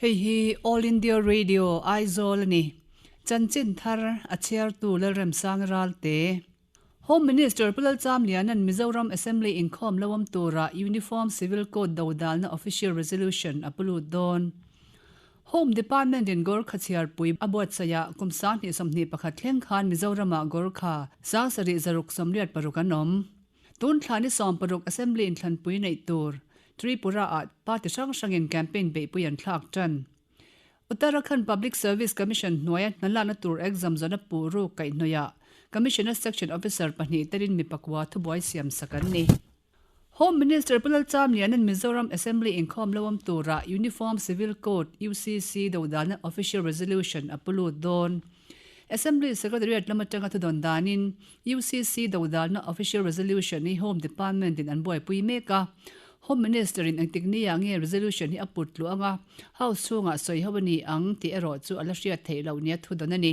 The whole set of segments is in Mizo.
Hei hi All India Radio, Aizawl a ni. Chanchin thar a chhiartu Lalremsang Ralte. Home Minister Pu Lalchamliana'n Mizoram Assembly inkhawm lo awm tura Uniform Civil Code dodalna Official Resolution a pu lut dawn. Home Department in Gorkha chhiarpui a buatsaihah kum 2021 thleng khan Mizoramah Gorkha 7686 an awm. Tun thla ni 16 Assembly inthlanpui neih tur Tripura-ah party hrang hrangin campaign beihpui an thlak tan. Uttarakhand Public Service Commission hnuaia hnalakna tur exam zawhna puh ruk kaihhnawihah Commission-a Section Officer pahnih telin mi pakua thubuai siam sak an ni. Home Minister Pu Lalchamliana'n Mizoram Assembly inkhawm lo awm tura Uniform Civil Code, UCC, dodalna Official Resolution a pu lut dawn. Assembly Secretariat lam atanga thudawn danin UCC dodalna Official Resolution hi Home Department in an buaipui mek a. Home Minister in engtik nia nge resolution hi a put tluh anga House chhungah sawi ho a ni ang tih erawh chu a la hriat theih loh nia thudawn a ni.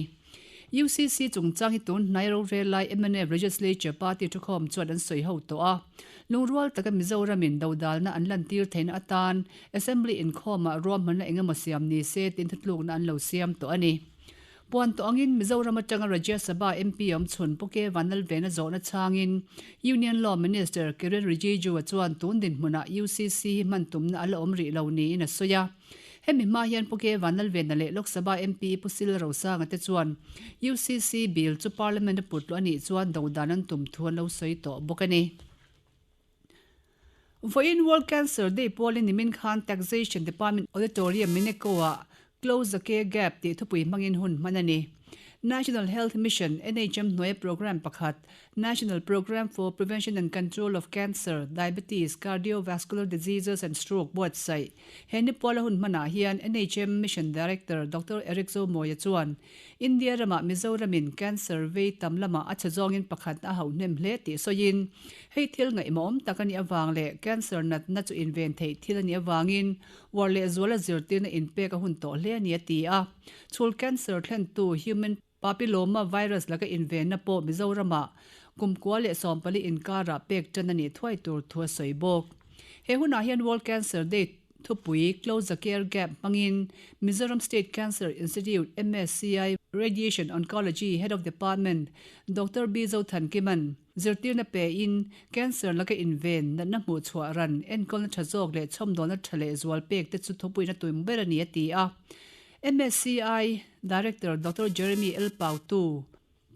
UCC chungchang hi tun hnai rorel lai mnf Legislature Party thukhawm chuan an sawi ho tawh a. Lungrual taka Mizoram in dodalna an lantir theihna atan Assembly inkhawmah ruahmanna engemaw siam ni se tiin thutlukna an lo siam tawh a ni. Puan tawh angin Mizoram atanga Rajya Sabha MP awm chhun Pu K Vanlalvena zawhna chhangin Union Law Minister Kiren Rijiju-a chuan tun dinhmunah UCC hi hman tumna a la awm rih lo niin a sawi a. Hemi hma hian Pu K Vanlalvena leh Lok Sabha MP Pu Sil Rosanga te chuan UCC bill chu Parliament a put luh a nih chuan dodan an tum thu an lo sawi tawh bawk a ni. Vawiin World Cancer Day pualin nimin khan Taxation Department Auditorium Mineko-ah Close the Care Gap tih thupui hmangin hun hman a ni. National Health Mission, NHM, hnuaia programme pakhat, National Programme for Prevention and Control of Cancer, Diabetes, Cardiovascular Diseases and Stroke buatsaih. He ni puala hun hmanah hian NHM Mission Director Doctor Eric Zomawia chuan India ramah Mizoramin cancer vei tam lamah a chhe zawngin pakhat a hauh hnem hle tih sawiin, hei thil ngaihmawhawm tak a nih avang leh cancer natna chu inven theih thil a nih avangin uar leh zuala zirtirna inpek a hun tawh hle a ni a ti a. Chhul cancer thlentu human papilloma virus laka invenna pawh Mizoramah kumkua leh 14 inkarah pek tan a nih thuai tur thu a sawi bawk. He hunah hian World Cancer Day Thupui, Close the Care Gap hmangin Mizoram State Cancer Institute, MSCI, Radiation Oncology Head of Department Doctor B Zothankiman zirtirna pein cancer laka inven natna hmuhchhuah ran enkawlna tha zawk leh chhawmdawlna tha leh zual pek te chu thupuina tum ber a ni a ti a. MSCI Director Doctor Jeremy L Pautu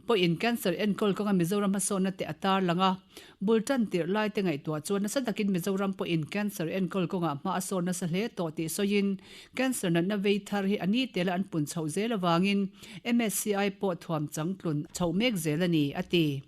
pawhin cancer enkawl kawnga Mizoram hmasawnna te a tarlang a, bul tan tirh lai te ngaihtuah chuan nasa takin Mizoram pawhin cancer enkawl kawngah hma a sawn nasa hle tawh tih sawiin cancer natna vei thar hi a ni tela an pun chhoh zel avangin MSCI pawh thuam changtlun chhoh mek zel a ni, a ti.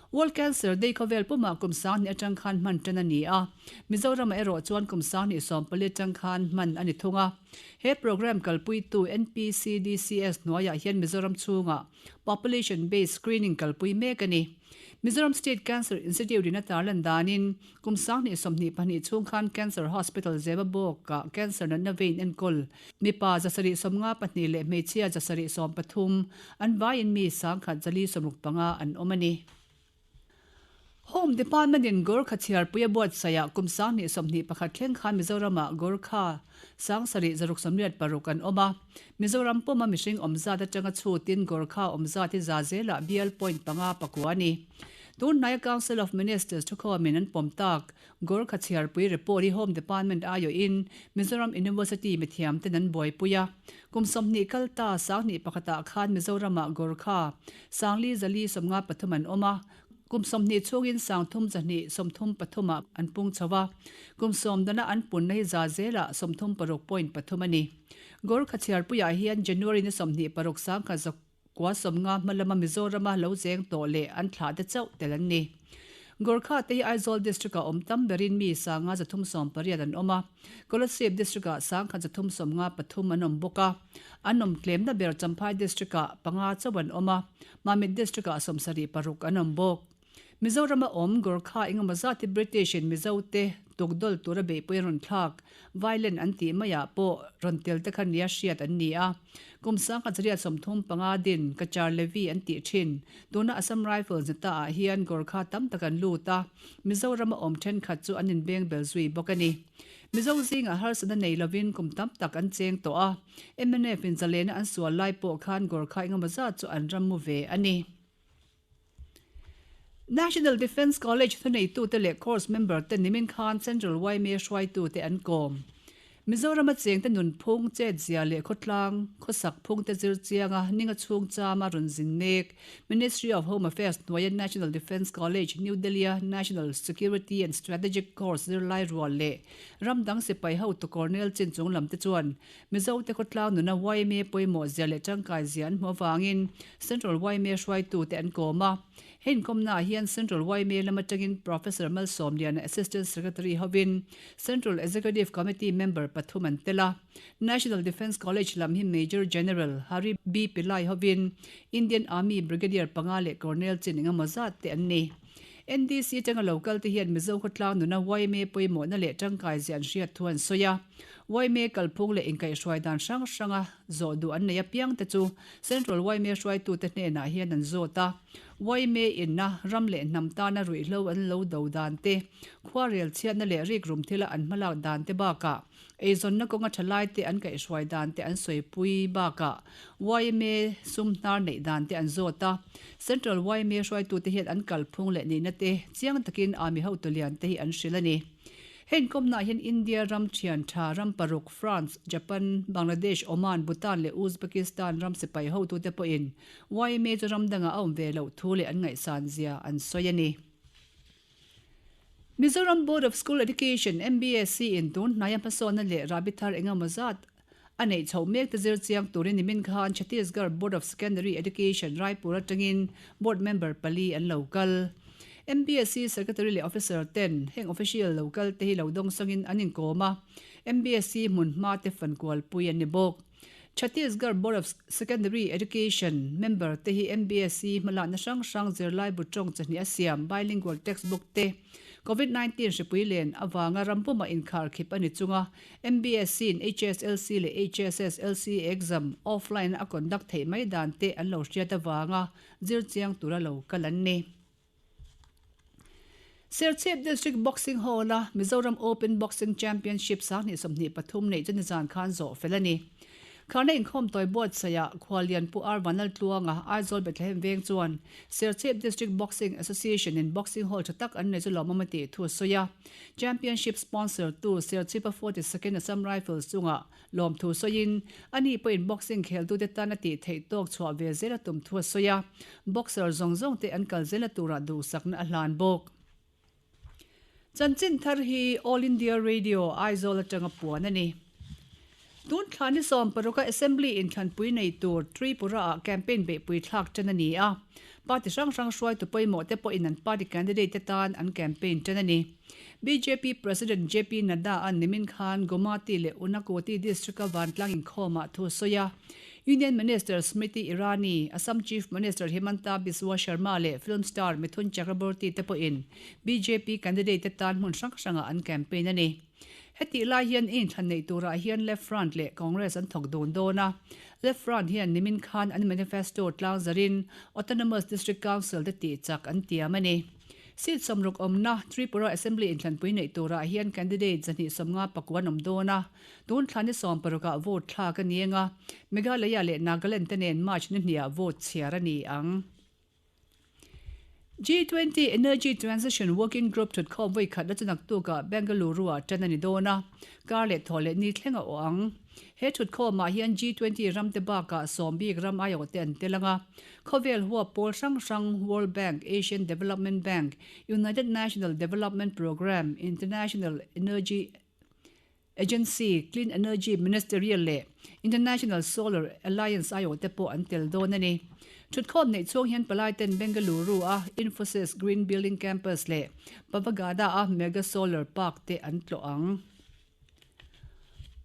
World Cancer Day khawvel pumah kum 2000 atang khan hman tan a ni a, Mizoramah erawh chuan kum 2014 atang khan hman a ni thung a. He programme kalpuitu NPCDCS hnuaiah hian Mizoram chhungah Population Based Screening kalpui mek a ni. Mizoram State Cancer Institute in a tarlan danin kum 2022 chhung khan Cancer Hospital Zemabawk-ah cancer natna vein enkawl mipa 752 leh hmeichhia 713 an vaiin mi 1465 an awm a ni. Home Department in Gorkha chhiarpui a buatsaihah kum 2021 thleng khan Mizoramah Gorkha 7686 an awm a. Mizoram puma mihring awm zat atanga chhutin Gorkha awm zat hi za zelah bial point panga pakua a ni. Tun hnaia Council of Ministers thukhawmin an pawm tak Gorkha chhiarpui report hi Home Department aiawhin Mizoram University mithiam ten an buaipui a. Kum 20 kal ta 21 ah khan Mizoramah Gorkha 4453 an awm a, kum 20 chhungin 3233 ah an pung chho a, kum sawm dana an punna hi za zelah 36.3 a ni. Gorkha chhiarpuiah hian January ni 26 sangkhat zawk Kua 50 hma lama Mizorama lo cheng tawh leh an thlah te chauh tel an ni. Gorkha te hi Aizawl District-ah awm tam berin mi 5380 an awm a, Kolasib District-ah 1353 an awm bawk a. An awm tlemna ber Champhai District-ah panga chauh an awm a, Mamit District-ah 76 an awm bawk. Mizorama awm Gorkha engemaw zat hi British-in Mizote tukdawl tura beihpui a rawn thlak, violent an tih maiah pawh rawn tel te kha nia hriat an ni a. Kum 1935 din Cachar Levy an tih thin. Tuna Assam Rifles ni ta ah hian Gorkha tam tak an lut a, Mizorama awm thenkhat chu an inbeng bel zui bawk a ni. Mizo zingah harsatna nei lovin kum tam tak an cheng tawh a, mnf in zalena an sual lai pawh khan Gorkha engemaw zat chu an ram mu ve a ni. National Defence College thuneitute leh course member te nimin khan Central yma hruaitute an kawm. Mizorama chengte nunphung, chetzia leh khawtlang, khawsak phungte zir chianga ninga chhung chama rawn zin mek Ministry of Home Affairs hnuaia National Defence College, New Delhi-a National Security and Strategic Course zirlai rual leh ram dang sipai hotu Colonel Chin chung lamte chuan Mizote khawtlang nuna yma pawimawh zia leh tangkai zia an hmuh avangin Central yma hruaitute an kawm a. He inkawmnaah hian Central yma lam atangin Professor Malsawmliana Assistant Secretary hovin Central Executive Committee member pathum an tel a. National Defence College lam hi Major General Hari B Pillai hovin Indian Army Brigadier panga leh Colonel chin engemaw zat te an ni. NDC atanga lo kal te hian Mizo khawtlang nuna yma pawimawhna leh tangkai zia an hriat thu an sawi a. Yma kalphung leh inkaihhruai dan hrang hranga zawh duh an nei apiang te chu Central yma hruaitute hnenah hian an zawt a. Yma inna ram leh hnam tana ruihhlo an lo do dan te, khuarel chhiatna leh rikrum thila an hmalak dan te bakah eizawnna kawnga tha lai te an kaihhruai dan te an sawipui bakah yma sum hnar neih dan te an zawt a. Central yma hruaitute hian an kalphung leh nihna te chiang takin Army hotu lian te hi an hrilh a ni. Heng kawmnaah hian India ram thian tha ram paruk France, Japan, Bangladesh, Oman, Bhutan leh Uzbekistan ram sipai hotute pawhin yma chu ram dangah a awm ve loh thu leh an ngaihsan zia an sawi a ni. Mizoram Board of School Education, MBSE, in tun hnaia hmasawnna leh rahbi thar engemaw zat a neih chhoh mek te zir chiang turin nimin khan Chhattisgarh Board of Secondary Education, Raipur atangin Board member pali an lo kal. MBSE Secretary leh Officer ten heng official lo kal te hi lo dawng sangin an inkawm a, MBSE hmun hma te fankual pui an ni bawk. Chhattisgarh Board of Secondary Education member te hi MBSE hmalakna hrang hrang zirlai bu tawng chahnih a siam bilingual textbook te Covid 19 hripui len avanga ram puma inkharkhip a ni chunga MBSE in HSLC leh HSSLC exam offline a conduct theih mai dan te an lo hriat avanga zir chiang tura lo kal an ni. Serchhip District Boxing Hall-a Mizoram Open Boxing Championship 2023 neih chu nizan khan zawh fel a ni. Kharna inkhawm tawi buatsaihah Khuallian Pu R Vanlaltluanga, Aizawl Bethlehem Veng chuan Serchhip District Boxing Association-in Boxing Hall tha tak an nei chu lawmawm a tih thu a sawi a. Championship sponsor tu Serchhip-a 42nd Assam Rifles chungah Lawmthu sawiin, ani pawhin boxing kheltute tan a tih theih tawk chhuah ve zel a tum thu a sawi a, boxer zawng zawngte an kal zel a turah duhsakna a hlan bawk. Chanchin thar hi All India Radio, Aizawl atanga puan a ni. Tun thla ni 16 a Assembly inthlanpui nei tur Tripura-ah campaign beihpui thlak tan a ni a, party hrang hrang hruaitu pawimawh te pawhin an party candidate te tan an campaign tan a ni. Bjp President JP Nadda-a'n nimin khan Gomati leh Unakoti district-a vantlang inkhawmah thu a sawi a. Union Minister Smriti Irani, Assam Chief Minister Himanta Biswa Sharma leh film star Mithun Chakraborty te pawhin bjp candidate te tan hmun hrang hrangah an campaign a ni. Hetih lai hian inthlan neih turah hian Left Front leh Congress an thawk dun dawn a. Left Front hian nimin khan an manifesto tlangzarin Autonomous District Council te tih chak an tiam a ni. Seat 60 awmna Tripura Assembly inthlanpui neih turah hian candidate 259 an awm dawn a, tun thla ni 16 ah vote thlak a ni eng a, Meghalaya leh Nagaland te nen March ni hniah vote chhiar a ni ang. G20 Energy Transition Working Group thutkhawm vawi khatna chu naktukah Bengaluru-ah tan a ni dawn a, kar leh thaw leh ni thleng a awh ang. He thutkhawmah hian G20 ramte bakah sawm bik ram aiawhte an tel ang a, Khawvel huap pawl hrang hrang World Bank, Asian Development Bank, United National Development Programme, International Energy Agency, Clean Energy Ministerial leh International Solar Alliance aiawhte pawh an tel dawn a ni. Thutkhawm neih chhung hian palaiten Bengaluru-a Infosys Green Building Campus leh Pavagada-a Mega Solar Park te an tlawh ang.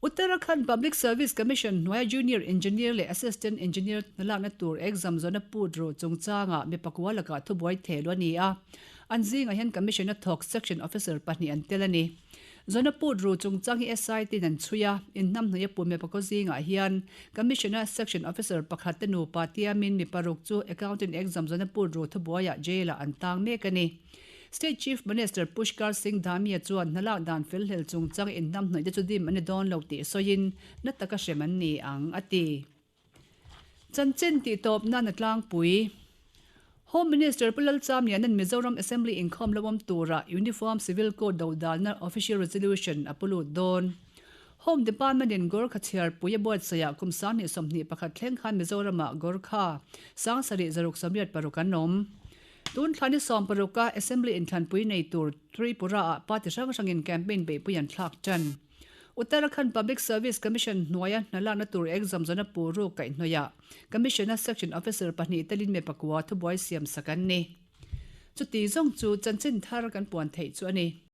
Uttarakhand Public Service Commission hnuaia Junior Engineer leh Assistant Engineer hnalakna tur exam zawhna put ruh chungchangah mi pakua lakah thubuai theh luh a ni a. An zingah hian Commission-a thawk Section Officer pahnih an tel a ni. Zawhna put ruh chungchang hi SIT in an chhui a, inhnamhnawih a pu mi pakua zingah hian Commission-a Section Officer pakhat te nupa tiamin mi paruk chu Accountant exam zawhna put ruh thubuaiah jail-ah an tang mek a ni. State Chief Minister Pushkar Singh Dhami-a chuan hnalak dan felhlel chungchang inhnamhnawih te chu dim an ni dawn lo tih sawiin na taka hrem an ni ang, a ti. Chanchin tihtawp nan a tlangpui. Home Minister Pu Lalchamliana'n Mizoram Assembly inkhawm lo awm tura Uniform Civil Code dodalna Official Resolution a pu lut dawn. Home Department-in Gorkha chhiarpui a buatsaihah kum 2021 thleng khan Mizoramah Gorkha 7686 an awm. Tun thla ni 16 a Assembly inthlanpui nei tur Tripura-ah party hrang hrangin campaign beihpui an thlak tan. Uttarakhand Public Service Commission hnuaia hnalakna tur exam zawna pu ruk kaihhnawihah Commission-a Section Officer pahnih telin mi pakua thubuai siam sak an ni. Chuti zawng chu chanchin thar kan puan theih chu a ni.